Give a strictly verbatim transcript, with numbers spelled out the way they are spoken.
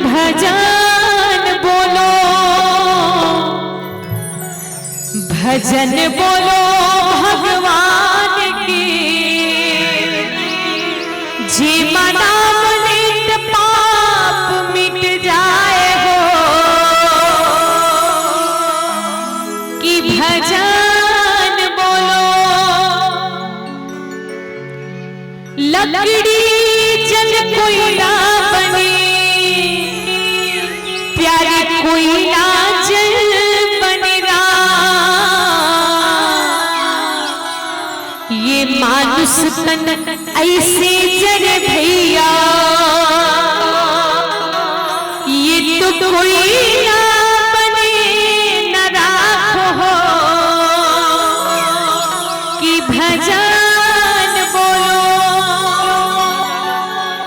भजन बोलो, भजन बोलो भगवान की, जी मनाम नित पाप मिट जाए हो। कि भजन बोलो, लकड़ी जल कोयला बनी, प्यारी कोयला जल बनी राम। ये मानुष तन ऐसे जर